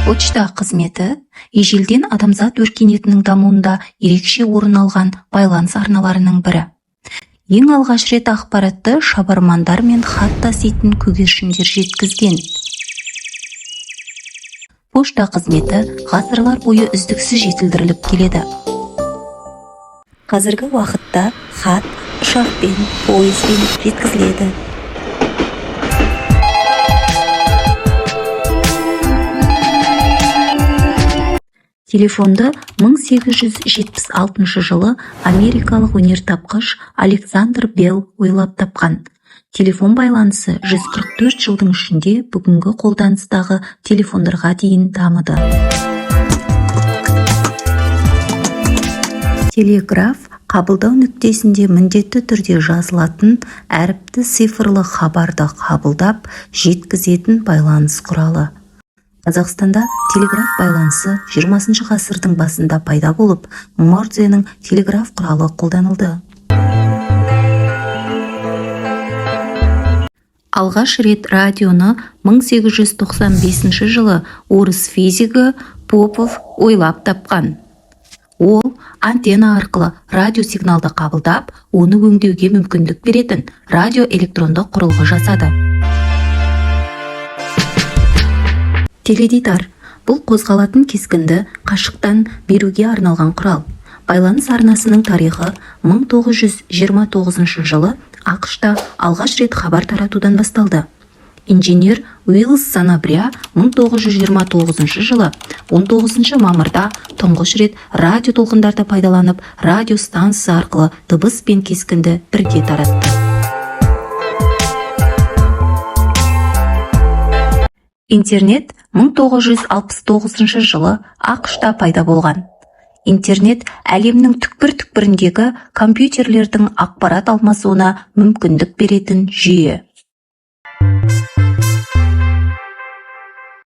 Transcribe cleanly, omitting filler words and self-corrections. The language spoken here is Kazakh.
Почта қызметі ежелден адамзат өркениетінің дамуында ерекше орын алған байланыс арналарының бірі. Ең алғаш рет ақпаратты шабармандар мен хат таситын көгершіндер жеткізген. Пошта қызметі ғасырлар бойы үздіксіз жетілдіріліп келеді. Қазіргі уақытта хат ұшақпен, пойызбен жеткізіледі. Телефонды 1876 жылы америкалық өнертапқыш Александр Белл ойлап тапқан. Телефон байланысы 144 жылдың ішінде бүгінгі қолданыстағы телефондарға дейін дамыды. Телеграф – қабылдау нүктесінде міндетті түрде жазылатын әріпті-цифрлы хабарды қабылдап, жеткізетін байланыс құралы. Қазақстанда телеграф байланысы 20 ғасырдың басында пайда болып, Морзенің телеграф құралы қолданылды. Алғаш рет радионы 1895 жылы орыс физигі Попов ойлап тапқан. Ол антенна арқылы радиосигналды қабылдап, оны өңдеуге мүмкіндік беретін радиоэлектрондық құрылғы жасады. Теледидар – бұл қозғалатын кескінді қашықтан беруге арналған құрал. Байланыс арнасының тарихы 1929 жылы АҚШ-та алғаш рет хабар таратудан басталды. Инженер Уиллис Санабрия 1929 жылы 19 мамырда тұңғыш рет радиотолқындарды пайдаланып, радиостанция арқылы дыбыс пен кескінді бірге таратты. Интернет 1969 жылы АҚШ-та пайда болған. Интернет – әлемнің түкпір-түкпіріндегі компьютерлердің ақпарат алмасуына мүмкіндік беретін жүйе.